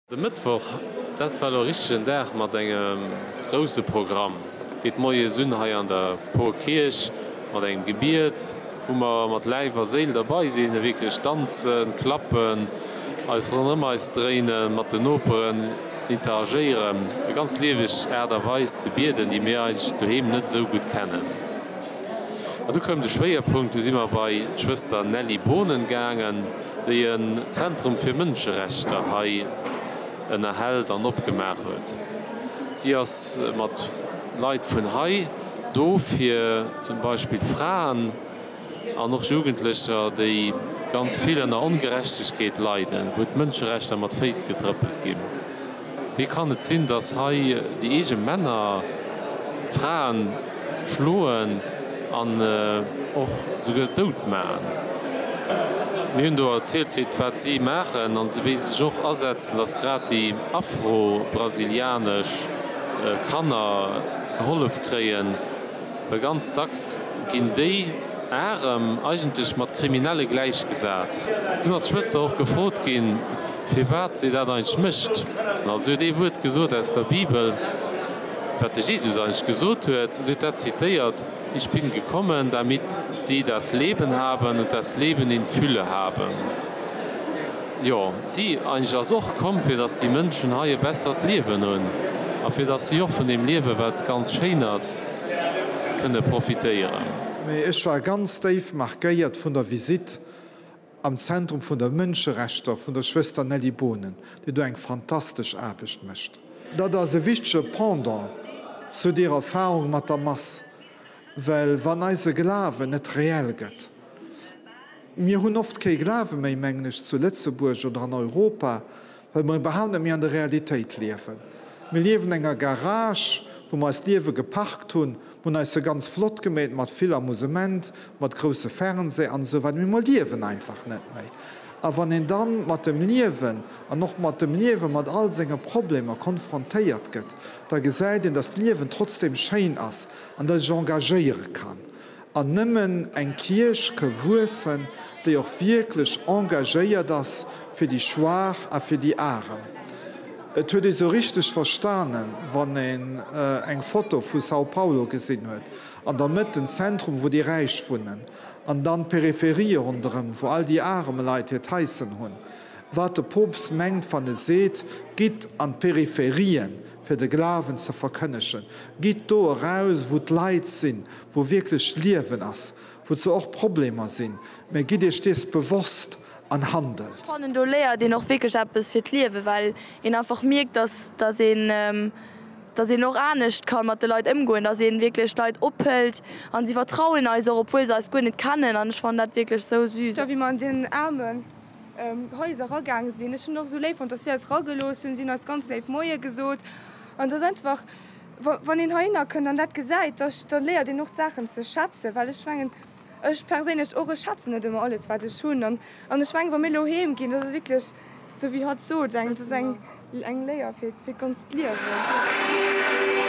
De Mëttwoch, dat war elo richteg en Dag mat engem grousse Programm. Geet moies un hei an der Porkierch mat engem Gebiet, wou mer mat Läif a Séil derbei sinn, wierklech danzen, klappen, eis ronderëm eis dréinen, mat den Noperen interagéieren. E ganz lieweg Aart a Weis ze bieden, déi mir eigentlech doheem net esou gutt kennen. An du koum de Schwéierpunkt, du si mer bei d'Schwëster Nelly Bohnen gaangen, déi en Zentrum fir Mënscherechter hei ënnerhält an opgemaach huet. Si ass mat Leit vun hei do fir zum Beispill Fraen an och Jugendlecher, déi ganz vill ënner Ongerechtegkeet leiden, wou d'Mënscherechter mat Féiss getrëppelt ginn. Wéi kann et sinn, dass hei déi eege Männer d'Fraen schloen an och souguer dout maachen? Mir hunn do erzielt kritt, wat si maachen an wéi se sech och asetzen, dass grad déi afro-brasilianesch Kanner gehollef kréien. Well ganz dacks ginn déi Arem eigentlech mat Kriminelle gläichgesat. Dunn ass d'Schwëster och gefrot ginn, firwat si dat eigentlech mécht. A si huet ee Wuert gesot aus der Bibel, wat de Jesus eigentlech gesot huet. Si huet dat zitéiert, Ich bin gekommen, damit sie das Leben haben und das Leben in Fülle haben. Jo, si eigentlech ass och komm, fir datt déi Mënschen hei e bessert Liewen hunn a fir datt si och vun deem Liewen, wat ganz schéin ass, kënne profitéieren. Mee ech war ganz déif markéiert vun der Visitt am Zentrum vun der Mënscherechter vun der Schwëster Nelly Bohnen, déi do eng fantastesch Aarbecht mécht. Dat ass e wichtege Pendant zu deer Erfahrung mat der Mass, well wann eise Glawen net reell gëtt, Mir hunn oft kee Glawe méi, mengen ech, zu Lëtzebuerg oder an Europa, well mer iwwerhaupt net méi an der Realitéit liewen. Mir liewen an enger Garage, wou mer eist Liewe geparkt hunn. Mer hunn eis se ganz flott gemeet, mat vill Amusement, mat grousse Fernseh an esou weider, mee mer liewen einfach net méi. A wann een dann mat dem Liewen an och mat dem Liewe mat all senge Problemer konfrontéiert gëtt, da gesäit een, dass d'Liewen trotzdem schéin ass an dass ee sech engagéiere kann. An nëmmen eng Kierch ke wuessen, déi och wierklech engagéiert ass fir déi Schwaach a fir déi Arem. Et huet ee sou richteg verstanen, wann een eng Foto vu São Paulo gesinn huet, an der Mëtt den Zentrum, wou déi Räich wunnen, an dann d'Peripherie ronderëm, wou all déi arem Leit hiert Haischen hunn. Wat de Poopst mengt, wann e seet, Gitt an d'Peripherien, fir de Glawen ze verkënnegen. Gitt do eraus, wou d'Leit sinn, wou wierklech Liewen ass, wou zwar och Problemer sinn, mä gitt Iech dees bewosst an handelt. Ech fannen, do léiert een och wierklech eppes fir d'Liewen, well een einfach mierkt, dass, dass een, dass een och anescht ka mat de Leit ëmgoen, dass ee wierklech d'Leit ophëlt an si vertrauen eis och, obwuel se eis guer net kennen an ech fannen dat wierklech sou süß. Jo, wéi mer an deenen aarmen Haiser eragaang sinn. Ech hunn och esou léif fonnt, dass si eis eragelooss hunn. Si hunn eis ganz léif Moie gesot. An et ass einfach, wann een heihinner kënnt an dat gesäit, da da léiert een och d'Saachen ze schätzen. Well ech mengen, ech perséinlech och, ech schätzen net ëmmer alles, wat ech hunn. An an ech mengen, wa mir elo heem ginn, dat ass wierklech, esou wéi hatt sot, eng, dat ass eng eng Léier fir fir d'ganzt Liewen.